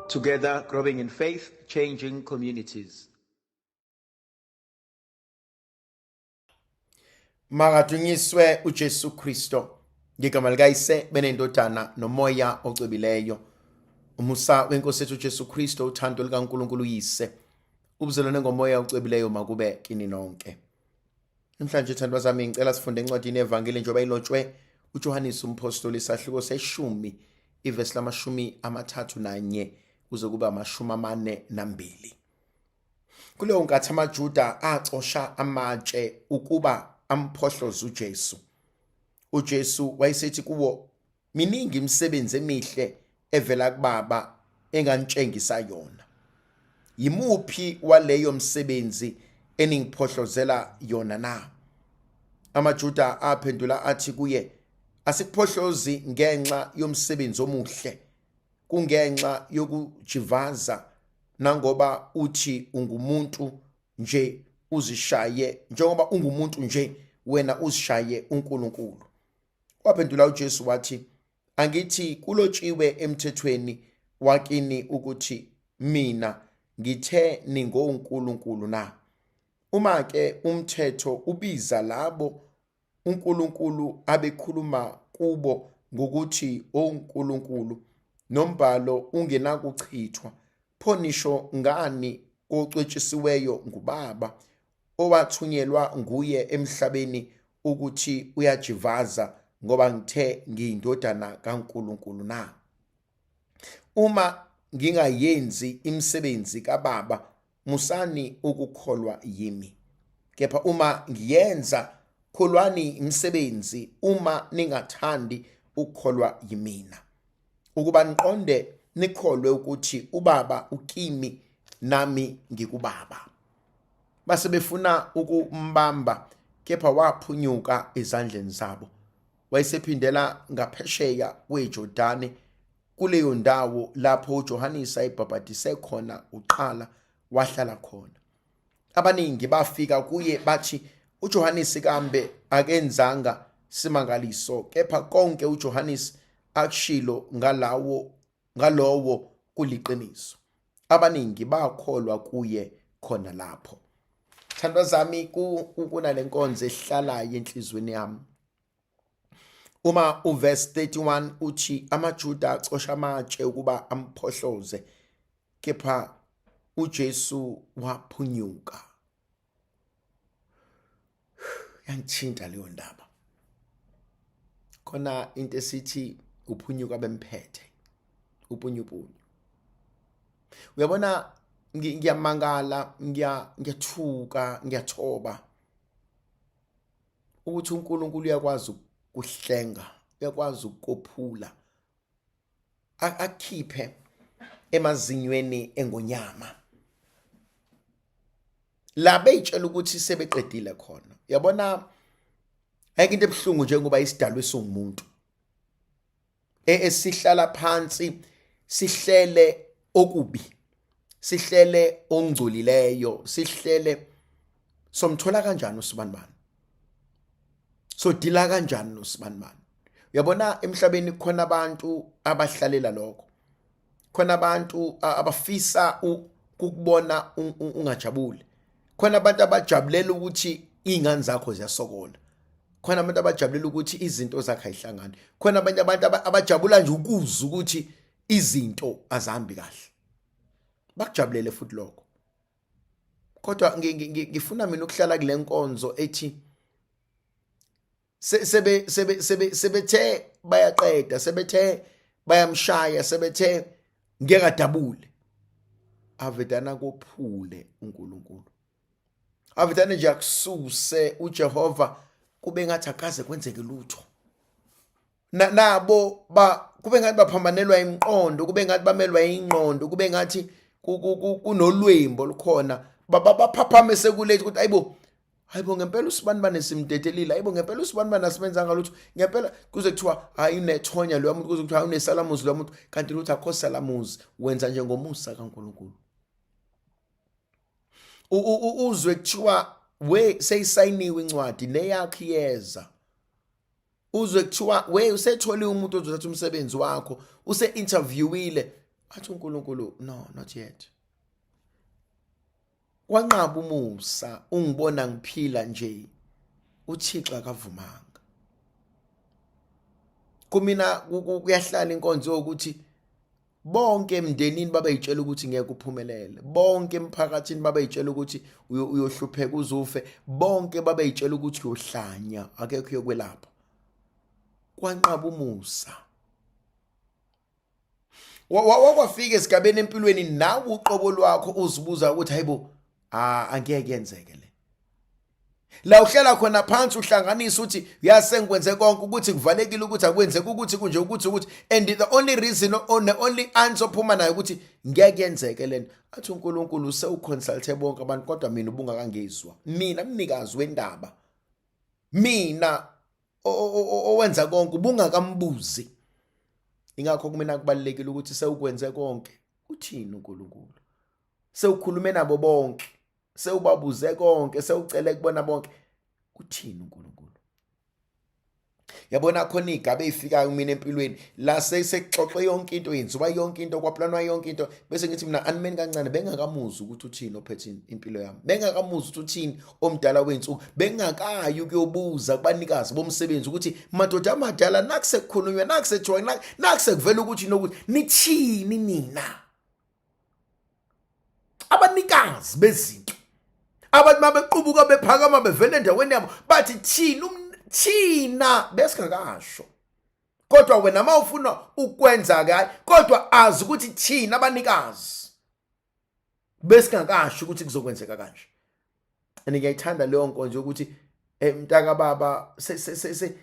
Together, growing in faith, changing communities. Makadunyiswe uJesu Kristo ngegama likaYise benendodana nomoya ocwebileyo. Umusa wenkosi yethu uJesu Kristo, uthando likaNkulunkulu uYise, ubuzalwane ngomoya ocwebileyo makube kini nonke. Namhlanje thandwa zami ngicela sifunde encwadini yevangeli njengoba ilotshwe uJohannes umpostoli isahluko seshumi ivesi lamashumi amathathu nanye kuze kube amashumi amane nambili. Kuleyo nkathi amaJuda acosha amatshe ukuba amphohloze uJesu. UJesu wayesethi kuwo, miningi imisebenzi emihle evela kuBaba enganitshengisa yona. Yimuphi waleyo msebenzi eningiphohlozela yona na? AmaJuda aphendula athi kuye, asikuphohlozi ngenxa yomsebenzi omuhle, kungenxa yokujivaza nangoba uthi ungumuntu nje uzishaye njengoba ungumuntu nje wena uzishaye uNkulunkulu. Waphendula uJesu wathi, angithi kulotshiwe emthethweni wakini ukuthi mina ngithe ningonkulunkulu na? Uma ke umthetho ubiza labo uNkulunkulu abekhuluma kubo ngokuthi onkulunkulu nombhalo ungenakuchithwa, pho nisho ngani kocwetshisiweyo ngubaba owathunyelwa nguye emhlabeni ukuthi uyajivaza ngoba ngithe ngiyindodana kaNkulunkulu na? Uma ngingayenzi imisebenzi kaBaba, musani ukukholwa yimi. Kepha uma ngiyenza, kholwani imisebenzi uma ningathandi ukukholwa yimina. Ukuba niqonde nikholwe ukuthi uBaba ukimi nami ngikuBaba. Base befuna ukumbamba kepha waphunyuka ezandleni zabo. Wayesephindela ngaphesheya kweJordani kuleyo ndawo lapho uJohannes ayebhabhadise khona uqala wahlala khona. Abaningi bafika kuye bathi uJohannes kambe akenzanga simangaliso kepha konke uJohannes akushilo ngalawo ngalowo kuliqiniso. Abaningi bakholwa kuye khona lapho. Thandwa zami kunale nkonzo ehlalayo enhlizweni yami. Uma uverse 31 uthi amaJuda acosha amatshe ukuba amphohloze kepha uJesu waphunyuka. Yangithinta leyo ndaba. Khona into esithi uphunyuka bemphethe. Upunyupunyu. Uyabona ngiyamangala ngiyathuka ngiyathoba ukuthi uNkulunkulu uyakwazi ukuhlenga uyakwazi ukukophula akhiphe emazinyweni engonyama la beyitshela ukuthi sebeqedile khona uyabona ayikho into ebuhlungu njengoba isidalwe singumuntu e, esihlala phansi sihlele okubi sihlele ongcolileyo sihlele somthola kanjani usibanibani sodila kanjani nosibanibani uyabona emhlabeni kukhona abantu abahlalela lokho khona abantu abafisa ukubona ungajabuli khona abantu abajabulela ukuthi iy'ngane zakho ziyasokola khona abantu abajabulela ukuthi izinto zakho ayihlangani khona abanye abantu abajabula nje ukuzwa ukuthi izinto azihambi kahle bakujabulele futhi lokho kodwa ngifuna mina ukuhlala kule nkonzo ethi sebe sebe sebe sebethe bayaqeda sebethe bayamshaya sebethe ngeke adabule avedana kophule uNkulunkulu avedana nje akususe uJehova kube ngathi akaze kwenzeke lutho nabo ba kube ngathi baphambanelwa imiqondo kube ngathi bamelwa ingqondo kube ngathi kunolwembo olukhona baphaphame sekulethi ukuthi ayibo hayibo ngempela usibanibane simdedelile hayibo ngempela usibanibane asimenzanga lutho ngempela kuze kuthiwa hayi unethonya loya muntu kuze kuthiwa unesalamuzi loya muntu kanti lutho akho salamuzi wenza njengomusa kaNkulunkulu uzwe kuthiwa we seyisayiniwe incwadi neyakho iyeza uzwe kuthiwa we usetholiwe umuntu ozothatha umsebenzi wakho use-interviewile Athi uNkulunkulu, no, not yet. Kwanqaba umusa, ungibona ngiphila nje, uThixo akavumanga. Kumina kuyahlala inkonzo yokuthi bonke emndenini babeyitshela ukuthi ngeke uphumelele, bonke emphakathini babeyitshela ukuthi uyohlupheka uzufe, bonke babeyitshela ukuthi uyohlanya, akekho uyokwelapha. Kwanqaba umusa. Wakwafika esigabeni empilweni nawe uqobo lwakho uzibuza ukuthi hayibo, angeke yenzeke le. La uhlala khona phansi uhlanganisa uthi uyasengikwenze konke, ukuthi kuvalekile, ukuthi akwenzeki, ukuthi kunje, ukuthi ukuthi, and the only reason or the only answer ophuma nayo ukuthi ngeke yenzeke lento. Athi uNkulunkulu sewuconsulte bonke abantu, kodwa mina ubungakangizwa, mina mnikazi wendaba, mina owenza konke ubungakambuzi. Ingakho kumina kubalulekile ukuthi sewukwenze konke, uthini uNkulunkulu? Sewukhulume nabo bonke, sewubabuze konke, sewucele kubona bonke, uthini uNkulunkulu? Yabona khona igaba ezifikayo mina empilweni la sekuxoxe yonke into, yenziwa yonke into, kwaplanwa yonke into, bese ngithi mina animeni kancane, bengakamuzwa ukuthi uthini ophethe impilo yami, bengakamuzwa ukuthi uthini omdala wensuku, bengakayi ukuyobuza kubanikazi bomsebenzi ukuthi madoda amadala, nakusekukhulunywa, nakusethiwa, nakusekuvela ukuthi nokuthi nithini nina abanikazi bezinto. Abantu mabequbuka bephakama bevela endaweni yabo bathi thina thina besingakasho, kodwa wena mawufuna ukwenza kayi, kodwa azi ukuthi thina abanikazi besingakasho ukuthi kuzokwenzeka kanje. And ngiyayithanda leyo nkonzo yokuthi mntaka baba,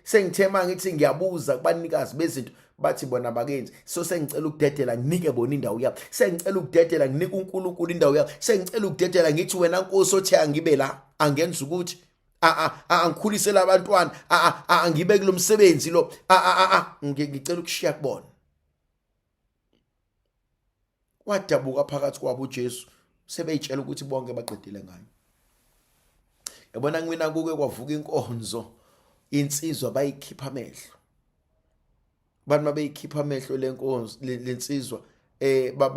sengithe mangithi ngiyabuza kubanikazi bezinto, bathi bona bakenzi, so sengicela ukudedela nginike bona indawo yabo, sengicela ukudedela nginike uNkulunkulu indawo yabo, sengicela ukudedela ngithi wena Nkosi othe angibe la, angenza ukuthi angikhulisele abantwana, angibe kulomsebenzi lo, ngicela ukushiya kubona. Wadabuka phakathi kwabo uJesu, sebeyitshela ukuthi bonke baqedile ngayo. Yabona mina kuke kwavuka inkonzo, insizwa bayikhipha amehlo. Abantu babeyikhipha amehlo lenkonzo, lensizwa,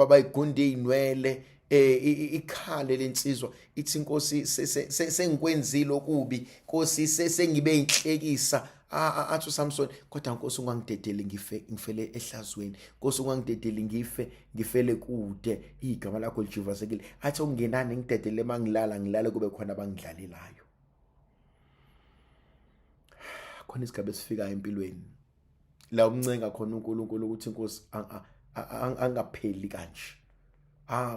bayigunda izinwele, ikhale lensizwa ithi Nkosi sengikwenzile okubi, Nkosi sengibe inhlekisa. Athi uSamson, kodwa Nkosi ungangidedeli ngife, ngifele ehlazweni, Nkosi ungangidedeli ngife, ngifele kude, igama lakho lijivasekile. Athi okungenani ngidedele mangilala, ngilale kube khona abangidlalelayo. Khona isigaba esifikayo empilweni la umncenga khona uNkulunkulu ukuthi Nkosi angapheli kanje.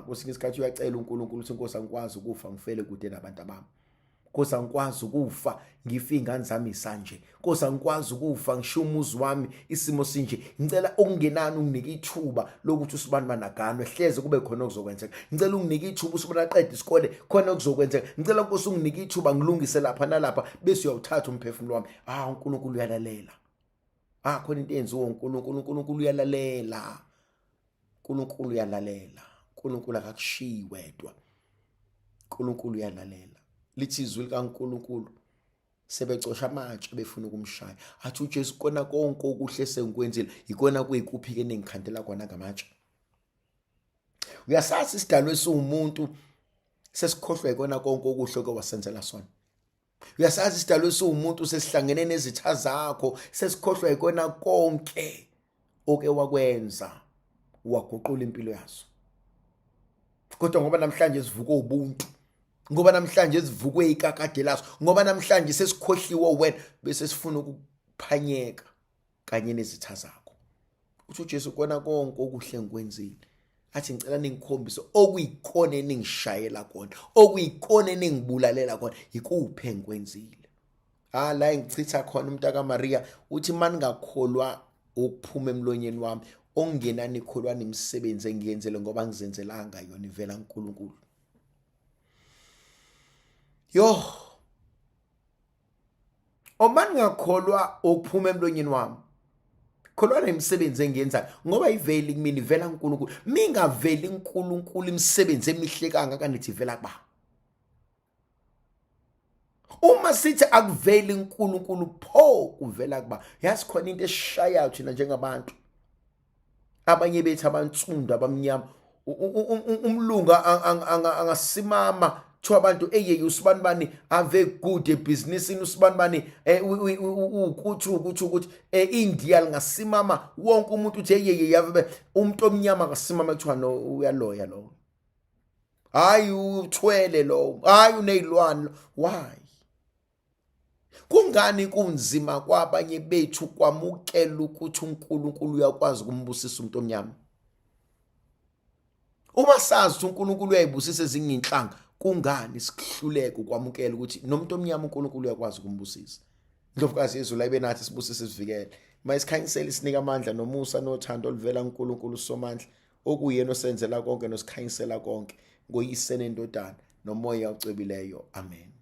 Kwesinye isikhathi uyacela uNkulunkulu ukuthi Nkosi angikwazi ukufa ngifele kude nabantu abami, Nkosi angikwazi ukufa ngife ingane zami sanje, Nkosi angikwazi ukufa ngishiye umuzi wami isimo sinje, ngicela okungenani unginike ithuba lokuthi usibani banaganwe, hleze kube khona okuzokwenzeka, ngicela unginike ithuba usibani aqede isikole, khona okuzokwenzeka, ngicela Nkosi unginike ithuba ngilungise lapha nalapha, bese uyawuthatha umphefumulo wami. uNkulunkulu uyalalela. Khona into eyenziwa uNkulunkulu, uNkulunkulu uyalalela, uNkulunkulu uyalalela, uNkulunkulu akakushiyi wedwa, uNkulunkulu uyalalela. Lithi izwi likaNkulunkulu, sebecosha amatshe befuna ukumshaya, athi uJesu kona konke okuhle sengikwenzile, ikona kuyikuphi ke ningikhandela kona ngamatshe. Uyasazi isidalwa esiwumuntu sesikhohlwa ikona konke okuhle okwasenzela sona. Uyasazi isidalwa esiwumuntu sesihlangene nezitha zakho, sesikhohlwa ikona konke oke wakwenza, waguqula impilo yaso. Kodwa ngoba namhlanje sivukwe ubuntu, ngoba namhlanje sivukwe ikakade laso, ngoba namhlanje sesikhohliwe wena, bese sifuna ukuphanyeka kanye nezitha zakho. Uthi uJesu kona konke okuhle ngikwenzile, athi ngicela ningikhombise okuyikona eningishayela kona, okuyikona eningibulalela kona, ikuphi engikwenzile. La engichitha khona umntaka kaMaria, uthi maningakholwa ukuphuma emlonyeni wami, okungenani kholwa nemisebenzi engiyenzele, ngoba ngizenzelanga yona, ivela kuNkulunkulu. Yo, uma ningakholwa ukuphuma emlonyeni wami, kholwa nemisebenzi engiyenzayo, ngoba iveli kumina, ivela kuNkulunkulu. Mingaveli kuNkulunkulu imisebenzi emihle kangaka nithi ivela kuba? Uma sithi akuveli kuNkulunkulu, pho kuvela kuba? Yazi khona into esishayayo thina njengabantu. Abanye bethu abansundu abamnyama, umlungu angasimama kuthiwa abantu eyeye usibani bani ave good ebhizinisini, usibani bani ukuthi ukuthi ukuthi India lingasimama, wonke umuntu uthi eyeye yave. Umuntu omnyama akasimama, kuthiwa no, uyaloya lo, hayi uthwele lo, hayi unezilwane. Why? Kungani kunzima kwabanye bethu kwamukela ukuthi uNkulunkulu uyakwazi ukumbusisa umuntu omnyama? Uma sazi ukuthi uNkulunkulu uyayibusisa ezinye inhlanga, kungani sikuhluleka ukwamukela ukuthi nomuntu omnyama uNkulunkulu uyakwazi ukumbusisa? Indlovukazi yezulu ayibe nathi, sibusise, sivikele. Mayisikhanyisele, isinike amandla nomusa nothando oluvela kuNkulunkulu Somandla, okuyena osenzela konke nosikhanyisela konke, ngoYise neNdodana noMoya ocwebileyo. Amen.